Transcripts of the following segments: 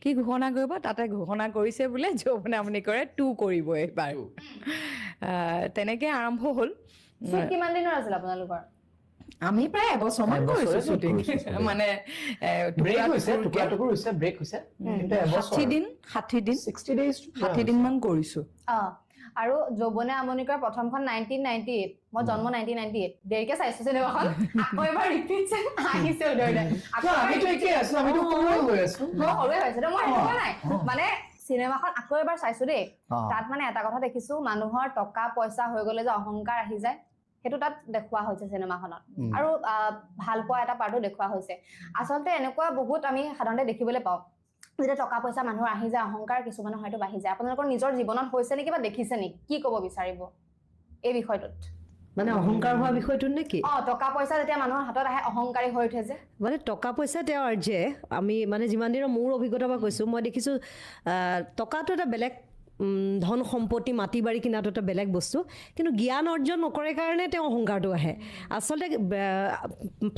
কি ঘোষণা কৰিব? তাতে ঘোষণা কৰিছে বোলে যৌৱনে আমনি কৰে 2 কৰিব এইবাৰ। তেনেকে আৰম্ভ হ'ল। শ্বুট কিমান দিনৰ আছিল আপোনালোকৰ? আমি প্ৰায় এবছৰমান এবছৰে কৰিছো shoot shooting. কৰিছো shooting। মানে ব্ৰেক টুকুৰা হৈছে, টুকুৰকে। টুকুৰা টুকুৰ হৈছে, ব্ৰেক হৈছে, কিন্তু এবছৰ। 60 দিন, 60 দিন। 60 days। 60 দিনমান কৰিছো। আৰু যৌৱনে আমনি কৰে প্ৰথমখন 1998, মই জন্ম 1998, দেৰিকে চাইছো চিনেমাখন। আকৌ এবাৰ ৰিপিট আহিছে উদয়দা। আকৌ এবাৰ। আমিতো একেই আছো, আমিতো সৰুৱে হৈ আছো। মই সৰুৱে হৈছো, মই সেইটো কোৱা নাই। মানে চিনেমাখন আকৌ এবাৰ চাইছো দেই। তাত মানে এটা কথা দেখিছো, মানুহৰ টকা পইচা হৈ গ'লে যে অহংকাৰ আহি যায়, সেইটো তাত দেখুওৱা হৈছে চিনেমাখনত। আৰু ভাল পোৱা এটা পাৰ্টো দেখুওৱা হৈছে। আচলতে এনেকুৱা বহুত আমি সাধাৰণতে দেখিবলৈ পাওঁ, যেতিয়া টকা পইচা মানুহৰ আহি যায়, অহংকাৰ কিছুমানৰ হয়তো বাঢ়ি যায়। আপোনালোকৰ নিজৰ জীৱনত হৈছে নেকি বা দেখিছে নেকি? কি ক'ব বিচাৰিব এই বিষয়টোত? মানে অহংকাৰ হোৱা বিষয়টোত নেকি? অ, টকা পইচা যেতিয়া মানুহৰ হাতত আহে, অহংকাৰী হৈ উঠে যে। মানে টকা পইচা তেওঁ আৰ্যে আমি মানে যিমান দিনৰ মোৰ অভিজ্ঞতাৰ পৰা কৈছোঁ, মই দেখিছোঁ, টকাটো এটা বেলেগ, ধন সম্পত্তি মাটি বাৰী কিনাটো এটা বেলেগ বস্তু, কিন্তু জ্ঞান অৰ্জন নকৰে কাৰণে তেওঁ অহংকাৰটো আহে। আচলতে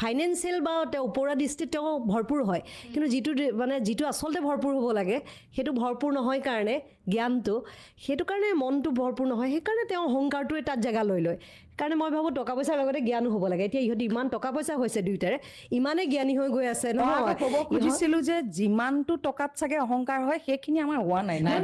ফাইনেন্সিয়েল বা তেওঁ ওপৰুৱা দৃষ্টিত তেওঁ ভৰপূৰ হয়, কিন্তু যিটো মানে যিটো আচলতে ভৰপূৰ হ'ব লাগে, সেইটো ভৰপূৰ নহয় কাৰণে জ্ঞানটো, সেইটো কাৰণে মনটো ভৰপূৰ নহয়, সেইকাৰণে তেওঁ অহংকাৰটোৱে তাত জেগা লৈ লয়। কাৰণে মই ভাবোঁ টকা পইচাৰ লগতে জ্ঞানো হ'ব লাগে। এতিয়া ইহঁতি ইমান টকা পইচা হৈছে, দুয়োটাৰে ইমানেই জ্ঞানী হৈ গৈ আছে। মই নহয়। আকৌ ক'ব খুজিছিলো যে যিমানটো টকাত চাগে অহংকাৰ হয়, সেইখিনি আমাৰ হোৱা নাই। নাই।